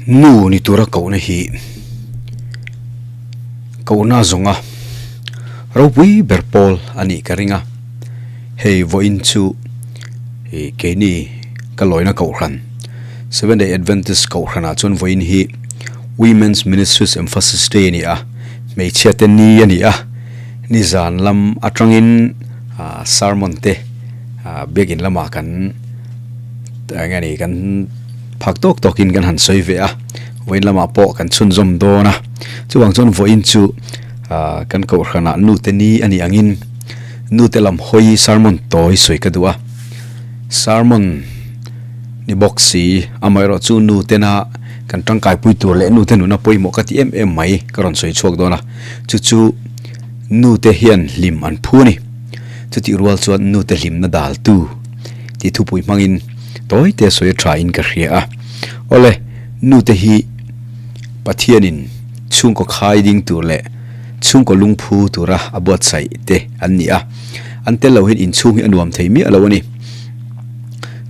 Nu ni tura kohna hi kohna zawnga ropui ber pawl a nih ka ring a, hei vawiin chu ih keini ka lawina kohhran Seventh Day Adventist kohhranah chuan vawiin hi Women's Ministries Emphasis Day a ni a, hmeichhia te ni a ni a, nizan lam atangin ah sermon te ah biakin lamah kan eng nge ni kan. Phak tawk tawkin kan han sawi ve a, vawiin lamah pawh kan chhunzawm dawn a, chuvang chuan vawiin chu ah kan kohhranah nute ni a nih angin nute lam hawi sermon tawi sawi ka duh a, sermon ni bawk si amaherawh chu nutena kan tangkaipui tur leh nute nuna pawimawh ka ti em em mai ka rawn sawi chhuak dawn a, chu chu nute hian hlim an phu a ni, chutih rual chuan nute hlimna daltu tih thupui hmangin. Tawi te sawi a tha in ka hria a. Awle, nu te hi Pathianin chhungkaw khai ding tur leh chhungkaw lungphu tura a buatsaih te an ni a. An tel lo hian inchhung hi a nuam thei miah lo a ni.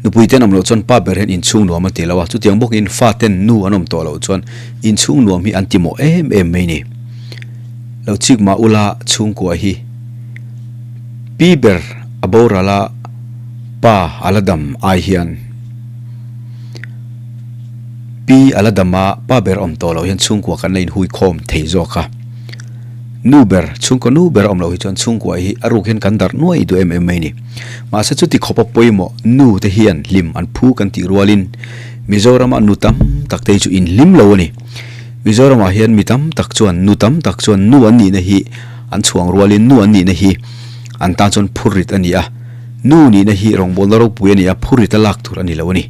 Nupui ten awm loh chuan pa ber hian inchhung nuam a ti lo a, chutiang bawkin fa ten nu an awm tawh loh chuan inchhung nuam hi an ti mawh em em mai ni. Lo chik mah ula chhungkua hi pi ber a boral a, Pa a la dam ai hian Pi a la dam a, pa ber awm tawh loh hian chhungkua kan la inhui khawm thei zawk a. Nu ber, chhungkaw nu ber awm loh hi chuan chhungkua hi a ruk hian kan darh nuai duh em em mai ni. Mahse chuti khawpa pawimawh nu te hian hlim an phu kan tih rualin Mizorama nu tam tak te hi chu inhlim lo a ni. Mizoramah hian mi tam tak chuan nu tam tak chuan nu an nihna hi an chhuang rualin nu an nihna hi an tan chuan phurrit a ni a. Nu nihna hi rawngbawlna ropui a ni a, phurrit a lak tur a ni lo a ni.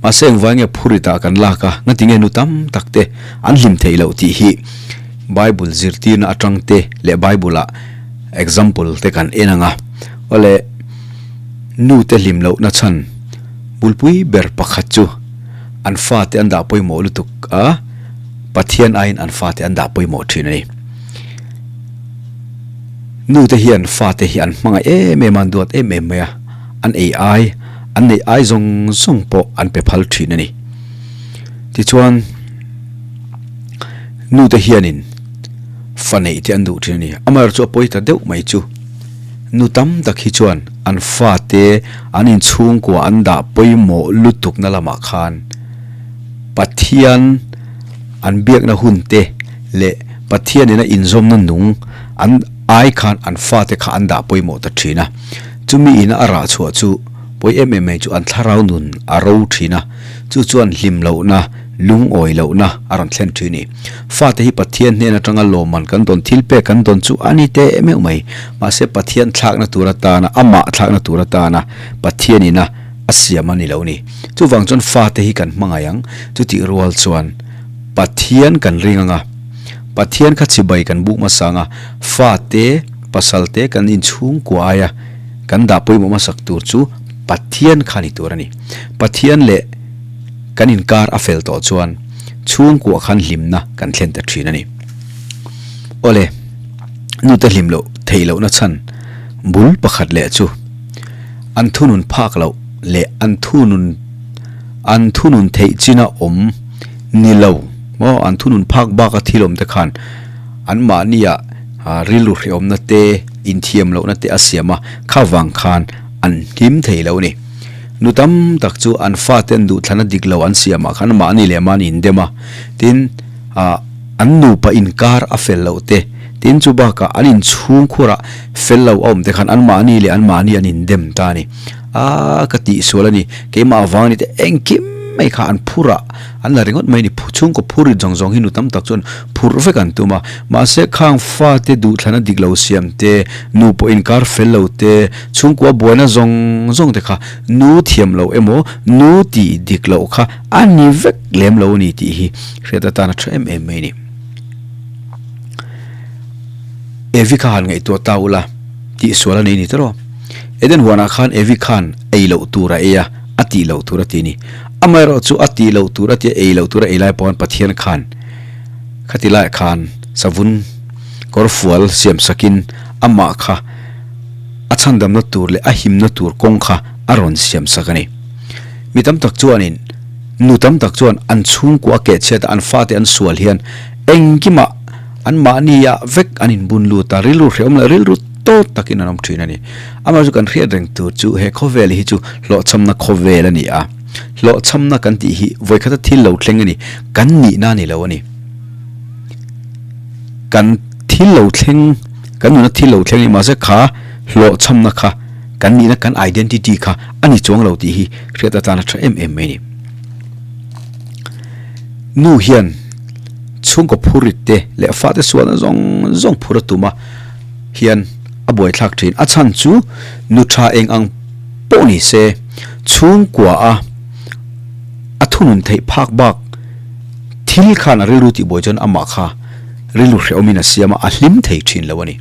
Mahse engvai nge phurrit ah kan lak a, ngatinge nu tam tak te an hlim theih loh tih hi Bible zirtirna atang te leh Bible ah example te kan en ang a. Awle, nu te hlim lohna chhan bulpui ber pakhat chu an fate an dah pawimawh lutuk a, Pathian aiin an fate an dah pawimawh thin a ni. Nu te hian fate hi an hmangaih em em a, an duat em em mai a, an ei ai, an neih ai zawng zawng pawh an pe phal thin a ni. Tichuan, nu te hianin fa neih te an duh thin a ni. Amaherawhchu a pawi ta deuh mai chu, nu tam tak hi chuan an fate an inchhungkua an dah pawimawh lutukna lamah khan Pathian an biakna hun te leh Pathianin a inzawmna nung an ai khan an fate kha an dah pawimawh ta thin a. Chumi ina a rah chhuah chu pawi em em mai chu an thlarau nun a ro thin a, chu chuan hlim lohna, lungawi lohna a rawn thlen thin a ni. Fate hi Pathian hnen atanga lawmman kan dawn thil pek kan dawn chu a ni teh meuh mai. Mahse Pathian thlakna tur atana, amah thlakna tur atana Pathianin a a siam a ni lo ni. Chuvang chuan fate hi kan hmangaih ang, chutih rual chuan Pathian kan ring ang a, Pathian kha chibai kan buk hmasa ang a, fate, pasalte kan inchhungkua aia kan dah pawimawh hmasak tur chu Pathian kha ni tur a ni. Pathian leh kan inkar a fel tawh chuan chhungkua khan hlimna kan thlen ta thin a ni. Awle, nute hlim loh theih lohna chhan bul pakhat leh chu an thunun phak loh leh an thunun an thunun theih china awm ni lo maw an thunun phak baka thil awm te khan an mahnia rilru hrehawmna te inthiam lohna te a siam a kha vang khan an hlim thei lo a ni. Nu tam tak chu an fate an duhthlana dik lo an siamah khan mahni leh mahni indem a, tin ah an nupa inkar a fel loh te, tin chu bakah an inchhungkhurah fel lo a awm te khan an mahni leh an mahni an indem ta a ni. A ka tihsual a ni, keimah avang a ni te engkim mai kha an phur a, an la ringawt mai a ni, chhungkaw phur rit zawng zawng hi nu tam tak chuan phurh vek an tum a, mahse khang fate duhthlana dik lo siam te, nu pawh inkar fel lo te, chhungkua buaina zawng zawng te kha nu thiam loh emaw nu tih dik loh kha a ni vek lem lo a ni tih hi hriat atan a tha em em mai a ni. Evi kha han ngaihtuah ta ula tihsual a nei ni tawrh aw. Eden huanah khan Evi khan ei loh tur a ei a, a tih loh tur a ti a ni. Amaherawh chu a tih loh tur a ti a, ei loh tur a ei lai pawh khan Pathian khan khati laiah khan savun kawr fual siam sakin amah kha a chhandamna tur leh a himna tur kawng kha a rawn siam sak a ni. Mi tam tak chuanin. Nu tam tak chuan an chhungkua keh chhiat a an fate an sual hian engkimah an mahnia vek an inbun lut a, rilru hrehawm leh rilru tawt takin an awm thin a ni. Amaherawhchu kan hriat reng tur chu he khawvel hi chu hlawhchhamna khawvel a ni a, hlawhchhamna kan tih hi vawikhata thil lo thleng a ni, kan nihna a ni lo a ni. Kan thil lo thleng, kan nuna thil lo thleng a ni mahse kha hlawhchhamna kha kan nihna kan identity kha a ni chuang lo tih hi hriat atana tha em em mai a ni. Nu hian chhungkaw phurit te leh fate sualna zawng zawng phur a tum a hian a buaithlak thin. A chhan chu nu tha eng ang pawh ni se chhungkua a a thunun theih phak bak thil khan a rilru tihbuai chuan amah kha rilru hrehawmin a siam a, a hlim thei thin lo a ni.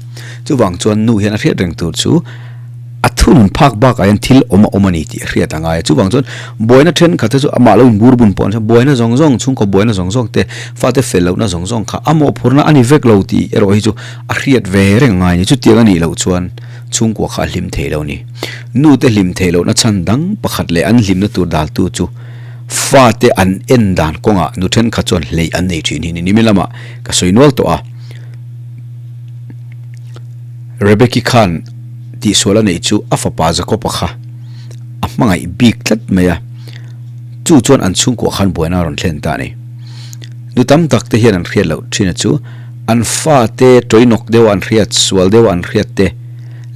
Chuvang chuan nu hian a hriat reng tur chu a thunun phak bakah hian thil awm a awm a ni tih a hriat a ngai a. Chuvang chuan buaina thenkhat te chu amah lo inbur bun pawh an hria, buaina zawng zawng, chhungkaw buaina zawng zawng te, fate fel lohna zawng zawng kha a mawhphurhna a ni vek lo tih erawh hi chu a hriat ve reng a ngai a ni. Chutiang a nih loh chuan chhungkua kha a hlim thei lo a ni. Nu te hlim theih lohna chhan dang pakhat leh an hlimna tur daltu chu fate an en dan kawngah nu thenkhat chuan hleih an nei thin hi ni. Nimi lamah ka sawi nual tawh a. Rebeki khan tihsual a neih chu a fapa Jakob-a kha a hmangaih bik tlat mai a, chu chuan an chhungkuah khan buaina a rawn thlen ta a ni. Nu tam tak te hian an hriat loh thin a chu an fate tawinawk deuh a an hriat, sual deuh a an hriat te,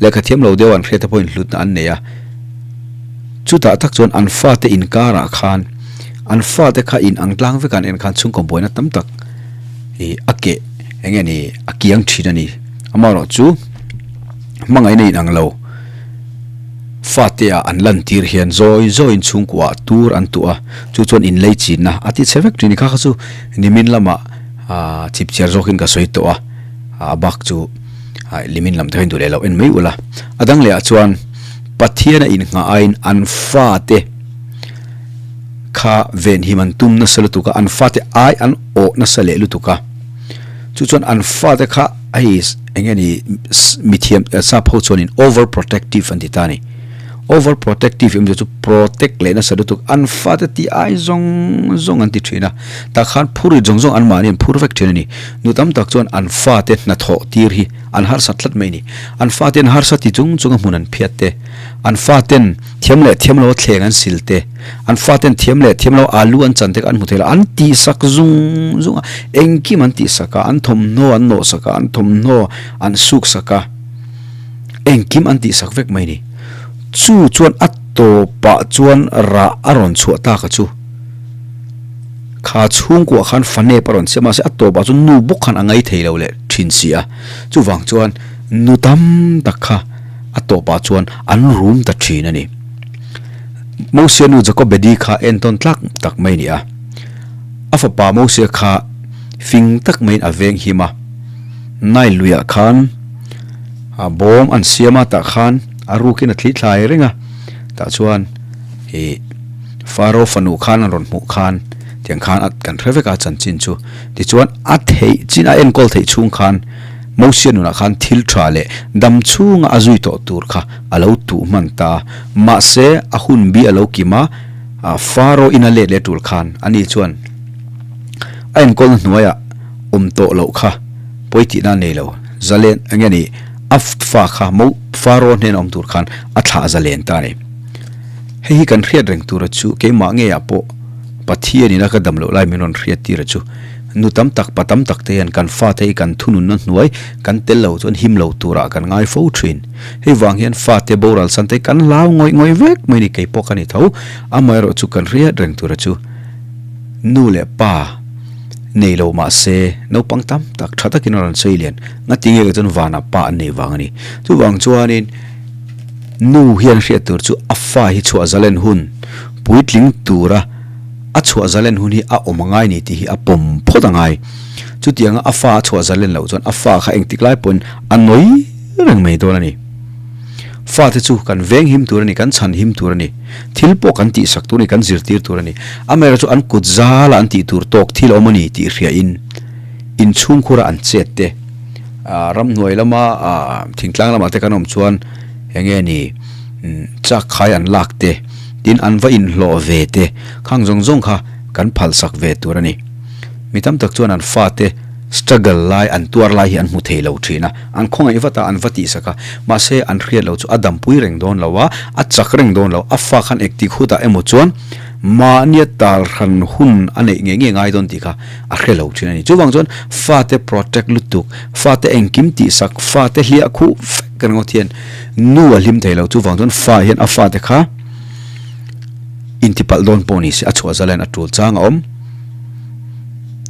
lehkha thiam lo deuh a an hriat te pawhin hlutna an nei a. Chutah tak chuan an fate inkarah khan an fate kha in ang tlang vek a an en khan chhungkaw buaina tam tak ih a keh eng nge ni a kiang thin a ni. Amaherawh chu hmangaihna in ang lo fate ah an lan tir hian zawi zawiin chhungkua ah tur an tuah a, chu chuan in lei chinna a ti chhe vek thin a ni. Kha kha chu nimin lamah ah chipchiar zawkin ka sawi tawh a, a bak chu limin lam te kha in duh leh loh en mai ula. A dang leh ah chuan Pathian a inngah aiin an fate kha venhim an tum nasa lutuk a, an fate ai an awh nasa leh lutuk a. Chu chuan an fate kha hei eng nge ni mithiam sap ho chuanin over protective an ti ta a ni. Over protective awmzia chu protect leh nasa lutuk an fate tih ai zawng zawng an ti thin a, tah khan phur rit zawng zawng anmahni an phur vek thin a ni. Nu tam tak chuan an fate hnathawh tir hi an harsat tlat mai a ni. An fate an harsa ti chung chung a hmun an phiat te, an faten thiam leh thiam lo a thleng an sil te, an faten thiam leh thiam lo alu an chan te kha an hmu thei lo, an tihsak zung zung a, engkim an tihsak a, an thawmhnaw an nawhsak a, an thawmhnaw an suksak a, engkim an tihsak vek mai a ni. Chu chuan a tawpah chuan rah a rawn chhuah tak a chu. Kha chhungkuah khan fanep a rawn siam a, mahse a tawpah chuan nu bawk khan a ngai thei lo leh thin si a. Chuvang chuan nu tam tak kha a tawpah chuan an rum ta thin a ni. Mosia nu Jokobedi kha entawn tlak tak mai a ni a. A fapa Mosia kha fing tak maiin a veng him a. Nile luiah khan bawm an siam a, tah khan a rukin a thli thlai reng a. Tah chuan ih Faro fanu khan an rawn hmuh khan tiang khan a kan hre vek a chanchin chu. Tichuan a theih chin a enkawl theih chhung khan Mosia nunah khan thil tha leh dam chhunga a zui tawh tur kha a lo tuh hman ta. Mahse a hun bi a lo kim a, Faro ina let leh tul khan ani chuan a enkawlna hnuaiah awm tawh loh kha pawi tihna a nei lo. Zalen eng nge ni a fa kha Mo Faro hnena awm tur khan a thlah zalen ta a ni. Hei hi kan hriat reng tura chu keimah ngeiah pawh Pathianin a ka dam loh lai min rawn hriat tir a chu. Nu tam tak, pa tam tak te hian kan fate hi kan thununna hnuai kan tel lo chuan him lo turah kan ngai fo thin. Hei vang hian fate boral san te hi kan hlau ngawih ngawih vek mai ni kei pawh ka ni tho. Amaherawh chu kan hriat reng tura chu nu leh pa nei lo mah se naupang tam tak tha takin a rawn sawi lian. Ngati nge ka chuan vanah pa an nei vang a ni. Chuvang chuanin. Nu hian hriat tur chu a fa hi chhuah zalen hun puitling tura a chhuah zalen hun hi a awm a ngai ni tih hi a pawm phawt a ngai. Chutianga a fa a chhuah zalen loh chuan a fa kha engtik lai pawhin a nawi reng mai dawn a ni. Fate chu kan veng him tur a ni, kan chhan him tur a ni. Thil pawh kan tihsak tur a ni, kan zirtir tur a ni. Amaherawhchu an kut zala an tih tur tawk thil a awm a ni tih hriain inchhungkhura an chet te, Ramhnuai lama thingtlang lamah te kan awm chuan eng nge ni chak khai an lak te, Tin, an va inhlawh ve te khang zawng zawng kha kan phalsak ve tur a ni. Mi tam tak chuan an fate struggle lai, an tuar lai hi an hmu thei lo thin a, an khawngaih vat a, an va tihsak a, mahse an hriat lo chu a dampui reng dawn lo a, a chak reng dawn lo, a fa khan ektik hutah emaw chuan mahnia tal hran hun a neih ngei ngei ngai dawn tih kha a hre lo thin a ni. Chuvang chuan fate protect lutuk, fate engkim tihsak, fate hliah khuh vek ringawt hian nu a hlim thei lo. Chuvang chuan fa hian a fate kha intipalh dawn pawh ni se a chhuah zalen a tul chang a awm.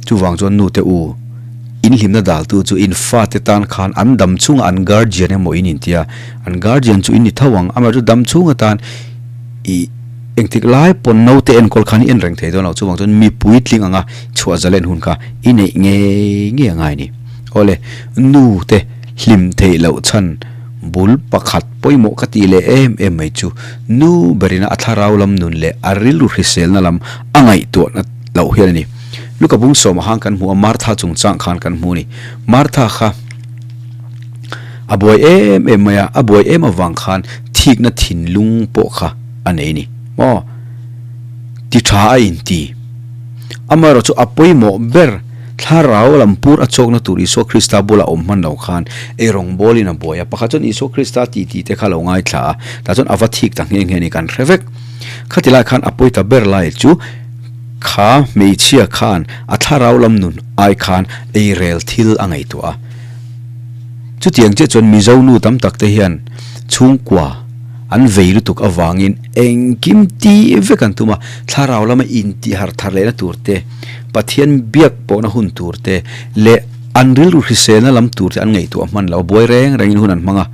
Chuvang chuan nute u, in hlimna daltu chu in fate tan khan an dam chhunga an guardian emaw in intia, an guardian chu in ni tho ang, amaherawhchu dam chhung atan i engtik lai pawn naute enkawl khan i en reng thei dawn lo, chuvang chuan mi puitling anga chhuah zalen hun kha i neih ngei ngei a ngai a ni. Awle, nute hlim theih loh chhan bul pakhat pawimawh ka tih leh em em mai chu nu berina a thlarau lam nun leh a rilru hriselna lam a ngaihtuahna loh hian a ni. Luka bung sawmah khan kan hmu a, Martha chungchang khan kan hmu a ni. Martha kha a buai em em mai a, a buai em avang khan thikna thinlung pawh kha a nei a ni. Maw? Ti tha a inti. Amaherawh chu a pawimawh ber thlarau lam pur a chawkna tur Isua Krista bula awm hman lo khan eirawng bawlin a buai a. Pakhat chuan Isua Krista titi te kha lo ngaithla a, tah chuan a va thik ta nghe nghe a ni kan hre vek. Khati lai khan a pawi ta ber lai chu Kha hmeichhia khan a thlarau lam nun ai khan eirel thil a ngaihtuah a. Chutiang chiah chuan Mizo nu tam tak te hian chhungkua an vei lutuk avangin engkim ti vek an tum a, thlarau lama intihar thar lehna tur te, Pathian biak pawhna hun tur te leh an rilru hriselna lam tur te an ngaihtuah hman lo a, buai reng rengin hun an hmang a.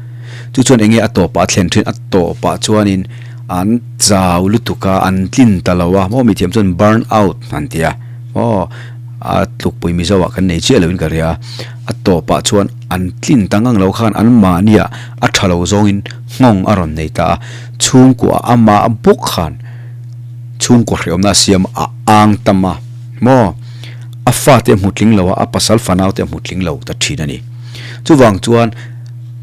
Chu chuan enge a tawpah a thlen thin, a tawpah chuanin an chau lutuk a, an tlin ta lo a, maw mithiam chuan burn out an ti a, maw a tlukpui Mizo ah kan nei chiah loin ka ria, a tawpah chuan an tlin ta ngang lo khan an mahniah a tha lo zawngin nghawng a rawn nei ta a, chhungkua amah bawk khan chhungkua hreawmna a siam a ang tam a, maw a fate a hmu tling lo a, a pasal fanau te a hmu tling lo ta thin a ni. Chuvang chuan.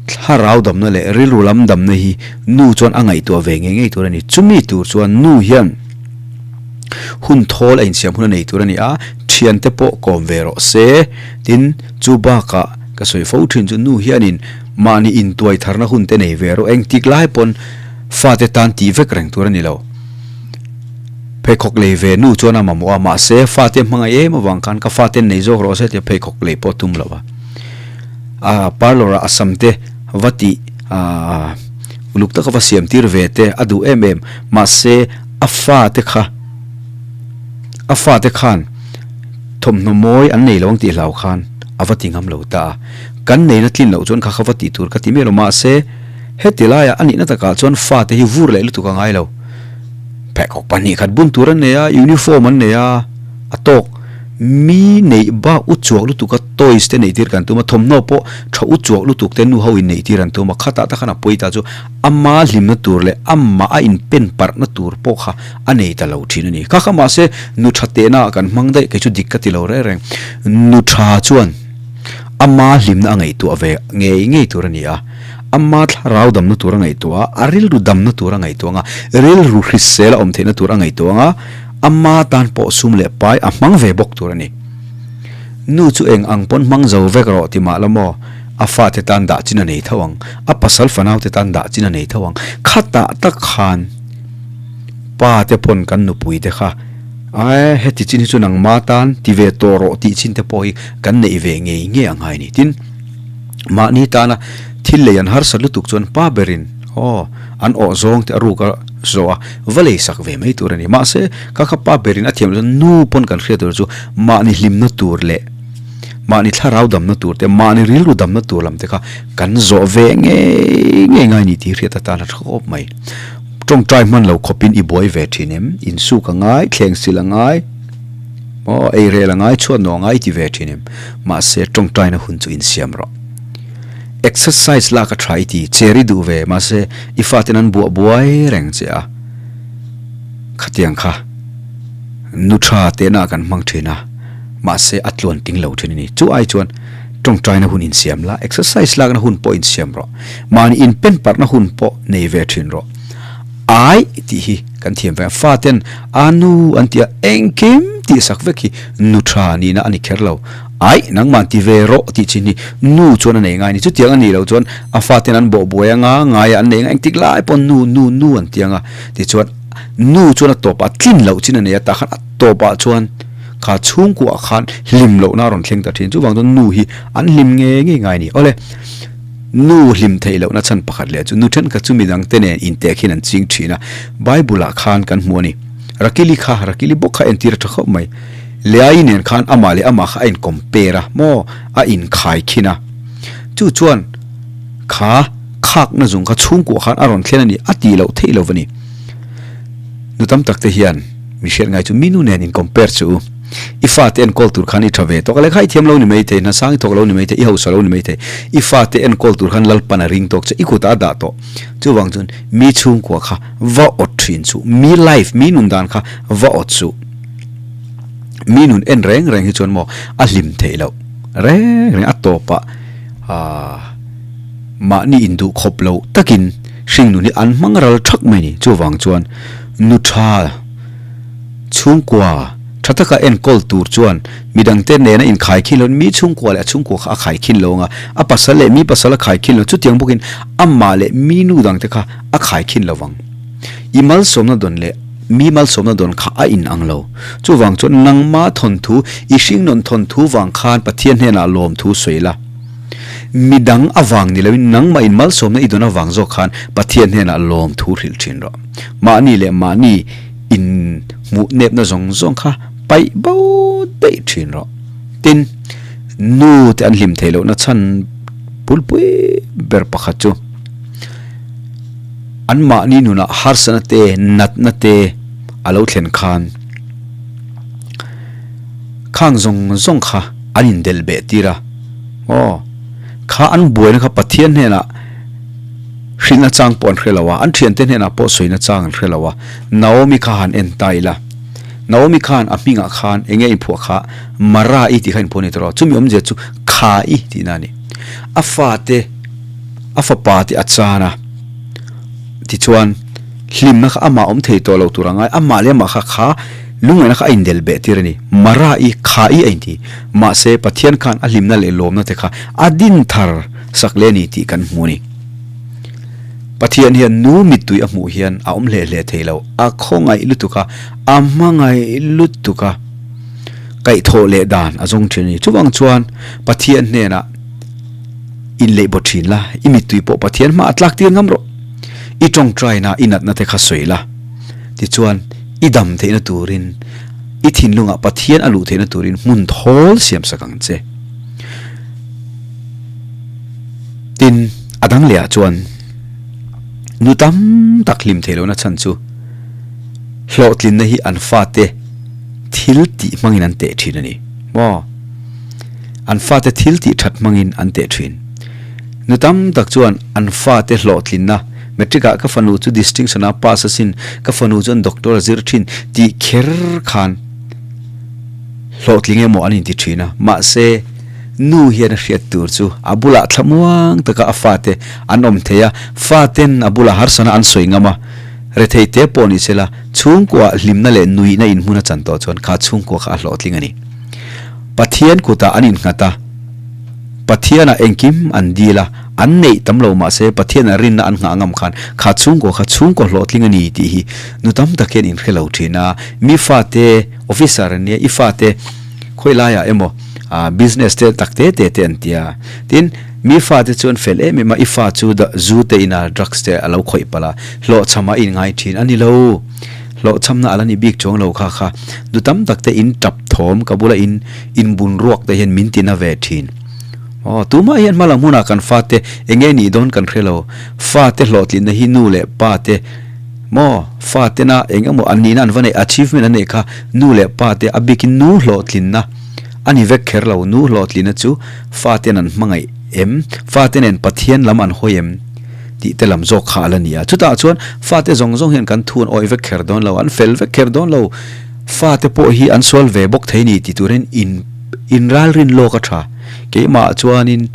Thlarau damna leh rilru lam damna hi nu chuan a ngaihtuah ve ngei ngei tur a ni. Chumi tur chuan nu hian hun thawl a insiam hun a nei tur a ni a, thiante pawh kawm ve rawh se. Tin, chu bakah ka sawi fo thin chu nu hianin mahni intuai tharna hun te nei ve rawh. Engtik lai pawn fate tan tih vek reng tur a ni lo. Pheikhawk lei ve nu chuan a mamawh a, mahse fate hmangaih em avang khan ka faten nei zawk rawh se tia pheikhawk lei pawh tum lo a. A parlour ah a sam te va tih aaa uluk taka va siam tir ve te a duh em em mahse a fa te kha a fa te khan thawmhnaw mawi an nei lo ang tih hlau khan a va ti ngam lo ta a kan neina tlin loh chuan kha kha va tih tur ka ti miah lo mahse heti laiah a nihna takah chuan fa te hi vur leh lutuk a ngai lo pheikhawk 2 khat bun tur an nei a uniform an nei a a tawk. Mi neih bak u chuak lutuk a toys te neih tir kan tum a, thawmhnaw pawh tha u chuak lutuk te nu ho in neih tir an tum a, khatah tak khan a pawi ta chu ama hlimna tur leh amah a in pen parhna tur pawh kha a nei ta lo thin a ni. Kha kha mahse nu tha tehna ah kan hmang daih kei chu dik ka ti lo reng reng. Nu tha chuan ama hlimna a ngaihtuah ve ngei ngei tur a ni a, ama thlarau damna tur a ngaihtuah a, a rilru damna tur a ngaihtuah ang a, rilru hrisel a awm theihna tur a ngaihtuah ang a, Ama tan pawh sum leh pai a hmang ve bawk tur a ni. Nu chu eng ang pawn hmang zo vek rawh ti mah la maw, a fate tan dah chin a nei tho ang, a pasal fanaute tan dah chin a nei tho ang. Khatah tak khan pa te pawn kan nupui te kha ae heti chin hi chu nangma tan ti ve tawh rawh tih chin te pawh hi kan neih ve ngei ngei ang hai ni. Tin, mahni tana thil lei an harsat lutuk chuan pa berin aw an awh zawng te a ruk a zawh a, va lei sak ve mai tur a ni. Mahse, ka kha pa berin a thiam loh chuan nu pawn kan hriat tur chu mahni hlimna tur leh mahni thlarau damna tur te, mahni rilru damna tur lam te kha kan zawh ve ngei ngei ngai ni tih hriat atan a tha khawp mai. Tawngtai hman lo khawpin i buai ve thin em? Insuk a ngai, thleng sil a ngai, aw ei rel a ngai, chhuat nuah a ngai i ti ve thin em? Mahse, tawngtaina hun chu insiam rawh. Exercise lak a tha i ti, chair i duh ve, mahse i faten an buah buai reng che a, khatiang kha nu tha tehna ah kan hmang thin a, mahse a tluan ting lo thin a ni. Chu ai chuan tawngtaina hun insiam la, exercise lakna hun pawh insiam rawh, mahni inpen parhna hun pawh nei ve thin rawh. Ai tih hi kan thiam vek a, faten a nu an tih a, engkim tih sak vek hi nu tha nihna a ni kher lo. Ai, nangmah ti ve rawh tih chin hi nu chuan a nei ngai a ni. Chutiang a nih loh chuan a faten an bawh buai anga, ngaia an nei anga, engtik lai paw'n nu, nu, nu an ti anga. Tichuan nu chuan a tawpah tlin loh chin a nei a, tah khan a tawpah chuan kha chhungkuah khan hlim lohna a rawn thleng ta thin. Chuvang chuan nu hi an hlim ngei ngei ngai a ni. Awle. Nu hlim theih lohna chhan pakhat leh chu nu thenkhat chu midang te nen inteh khin an ching thin a, Bible ah khan kan hmu a ni. Rakili kha, Rakili bawk kha entir a tha khawp mai. Leai nen khan amah leh amah kha a in compare a, maw a inkhai khin a. Chu chuan kha khakna zung kha chhungkuah khan a rawn thlen a ni, a tih loh theih lo a ni. Nu tam tak te hian mi hriat ngai chu mi nu nen in compare chu u. I fate enkawl tur khan i tha ve tawk a, lehkha i thiam lo ni mai thei, hnasang i thawk lo ni mai thei, i hausa lo ni mai thei. I fate enkawl tur khan Lalpan a ring tawk che, i kutah a dah tawh. Chuvang chuan mi chhungkua kha va awt thin suh, mi life, mi nun dan kha va awt suh. Mi nun en reng reng hi chuan maw a hlim theih loh reng reng a tawpah aah mahni induh khawp lo takin hring nun hi an hmang ral thak mai a ni. Chuvang chuan nu tha chhungkua tha taka enkawl tur chuan midangte nena inkhai khin loin mi chhungkua leh a chhungkua kha a khai khin lo ang a, a pasal leh mi pasal a khai khin lo, chutiang bawkin amah leh mi nu dangte kha a khai khin lo vang. I malsawmna dawn leh mi malsawmna dawn kha a inang lo. Chuvang chuan nangma thawnthu, i hringnawn thawnthu vang khan Pathian hnenah lawmthu sawi la. Midang avang ni loin nangmah in malsawmna i dawn avang zawk khan Pathian hnenah lawmthu hrilh thin rawh. Mahni leh mahni in hmuh nepna zawng zawng kha paih bo daih thin rawh. Tin, nu te an hlim theih lohna chhan bulpui ber pakhat chu an mahni nunah harsatna te, natna te a lo thlen khan khang zawng zawng kha an indelh beh tir a. Aw, kha an buaina kha Pathian hnenah hrilhna chang pawh an hre lo a, an thiante hnenah pawh sawina chang an hre lo a. Naomi kha han en ta ila, Naomi khan a hmingah khan eng nge a inphuah kha, Mara-i tih kha a inphuah a ni tawh lo, chumi awmzia chu Kha-i tihna a ni. A fate, a fapa te a chan a, tichuan hlimna kha amah awm thei tawh lo tur a ngai, amah leh amah kha kha lungngaihna kha a indel beh tir a ni. Mara-i, Kha-i a inti. Mahse, Pathian khan a hlimna leh lawmna te kha a din thar sak leh a ni tih kan hmu a ni. Pathian hian nu mittui a hmuh hian a awm hle hle thei lo, a khawngaih lutuk a, a hmangaih lutuk a, kaihthawh leh dan a zawng thin a ni. Chuvang chuan Pathian hnenah inleih baw thin la, i mittui pawh Pathian hmaah tlak tir ngam rawh. I tawngtaina i natna te kha sawi la, tichuan i dam theihna turin i thinlungah Pathian a luh theihna turin hmun thawl siam sak ang che. Tin, a dang lehah chuan nu tam tak hlim theih lohna chhan chu hlawhtlinna hi an fate thil tih hmangin an teh thin a ni. Maw? An fate thil tih that hmangin an teh thin. Nu tam tak chuan an fate hlawhtlinna, matric ah ka fanu chu distinction a pass asin, ka fanu chuan doctor a zir thin tih kher khan hlawhtling emaw an inti thin a. Mahse, Nu hian a hriat tur chu a bulah thlamuang taka a fate an awm thei a, faten a bulah harsana an sawi ngam a, rethei te pawh ni sela chhungkuaah hlimna leh nuihna inhmun a chan tawh chuan kha chhungkua kha a hlawhtling a ni. Pathian kutah an innghat a, Pathianah engkim an dil a, an neih tam lo mahse Pathianah rinna an nghah ngam khan kha chhungkua kha chhungkaw hlawhtling a ni tih hi nu tam tak hian inhre lo thin a, mi fate officer an nia, i fate khawi laiah emaw ah business te tak te te te an tia tin mi fa te chu an fel em em a i fa chu zu te ina drugs te a lo khawih palh a hlawhchham a inngai thin a ni lo hlawhchham na a la ni bik chuang lo kha kha du tam tak te in tap thawm ka bula in inbun ruak te hian min ti na ve thin aw tumah hian hma lam hunah kan fa te eng nge nih dawn kan hre lo fa te hlawhtlinna hi nu leh pa te maw fa tena eng emaw an nihna an va neih achievement an neih kha nu leh pa te a bikin nu hlawhtlinna A ni vek kher lo, nu hlawhtlina chu faten an hmangaih em, fate nen Pathian lam an hawi em tih te lam zawk kha a la ni a. Chutah chuan fate zawng zawng hian kan thu an awih vek kher dawn lo, an fel vek kher dawn lo, fate pawh hi an sual ve bawk thei ni ti turin in inralrin lawk a tha. Keimah chuanin.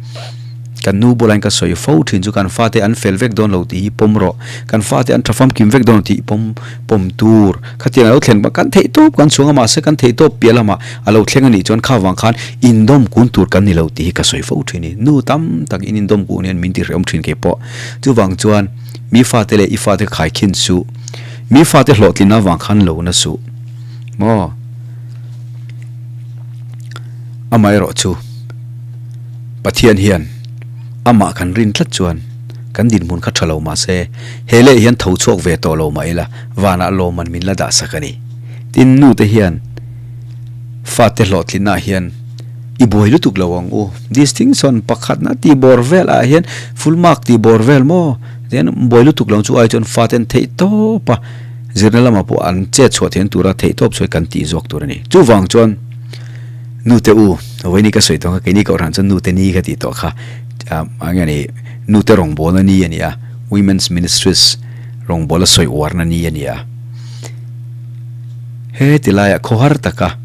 Kan nu bulain ka sawi fo thin chu kan fate an fel vek dawn lo tih hi pawm rawh. Kan fate an tha famkim vek dawn lo tih pawm pawm tur. Khatiang a lo thlen kan theih tawp kan chhuang a mahse kan theih tawp piah lamah a lo thleng a nih chuan kha vang khan indawm kun tur kan ni lo tih hi ka sawi fo thin i nu tam tak in indawm kun hian min tihrehawm thin kei pawh. Chuvang chuan mi fate leh i fate khaikhin suh. Mi fate hlawhtlin avang khan lo na suh. Maw? Amaherawh chu Pathian hian amah kan rin tlat chuan kan dinhmun kha tha lo mah se he leh hian tho chhuak ve tawh lo mah ila vanah lawmman min la dah sak a ni. Tin, nute hian fate hlawhtlinnaah hian i buai lutuk lo ang u. Distinction pakhatna tih bawr vel ah hian full mark tih bawr vel maw? Tihian buai lutuk lo chu ai chuan faten theih tawp a. Zirna lamah pawh an chet chhuah theihna tura theihtawp sawi kan tih zawk tur a ni. Chuvang chuan nute u, vawiini ka sawi tawh kha, keini kohhran chuan nute ni ka tih tawh kha, eng nge ni, nute rawngbawlna ni a ni a, Women's Ministries rawngbawla sawi uarna ni a ni a. He ti laiah khawhar taka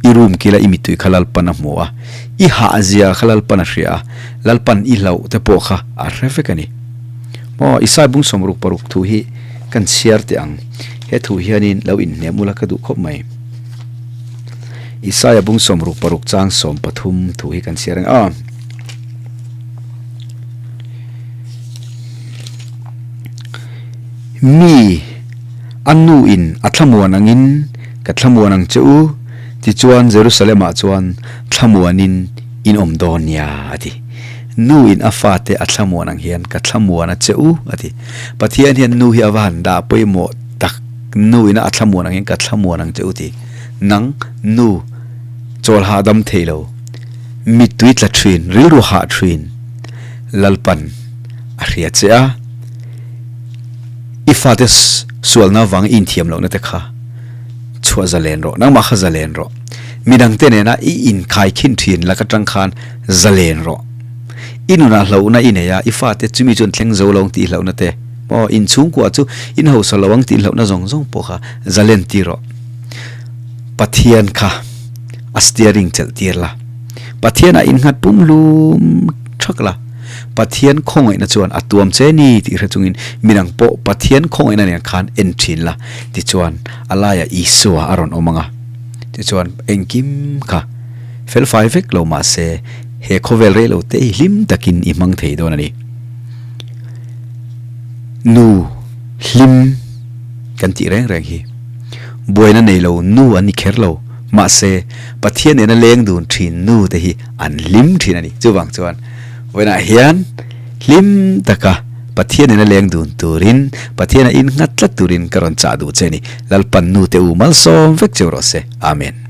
i room kila i mittui kha Lalpan a hmu a, i hahzia kha Lalpan a hria a, Lalpan i hlauh te pawh kha a hre vek a ni. Maw, Isai bung 66 thu hi Kan chhiar teh ang. He thu hianin lo inhnem ula ka duh khawp mai. Isaia bung 66 chang 13 thu hi kan chhiar ang a. Mi a nu in a thlamuan angin ka thlamuan ang che u, tichuan Jerusalem-ah chuan thlamuanin in awm dawn nia, a ti. Nu in a fate a thlamuan ang hian ka thlamuan a che u, a ti. Pathian hian nu hi a va han dah pawimawh tak, nu ina a thlamuan ang hian ka thlamuan ang che u ti. Nang, nu, chawl hahdam thei lo, mittui tla thin, rilru hah thin, Lalpan a hria che a, i fate sualna avanga i inthiam lohna te kha chhuah zalen rawh, nangmah kha zalen rawh. Midangte nena i inkhaikhin thin lak atang khan zalen rawh. I nunah hlauhna i nei a, i fate chumi chu an thleng zo lo ang tih hlauhna te, maw in chhungkua chu in hausa lo ang tih hlauhna zawng zawng pawh kha zalen tir rawh. Pathian kha a steering chelh tir la. Pathianah innghat pumhlum thak la. Pathian khawngaihna chuan a tuam che ni tih hre chungin midang pawh Pathian khawngaihna nen khan en thin la. Tichuan a laiah Isua a rawn awm ang a. Tichuan engkim kha felfai vek lo mahse he khawvel rei lo te hi hlim takin i hmang thei dawn a ni. Nu hlim kan tih reng reng hi buaina nei lo nu an ni kher lo mahse Pathian nena leng dun thin nu te hi an hlim thin a ni. Chuvang chuan vawiinah hian hlim taka Pathian nena leng dun turin Pathiana innghat tlat turin ka rawn chah duh che a ni. Lalpan nu te u malsawm vek cheu rawh se. Amen.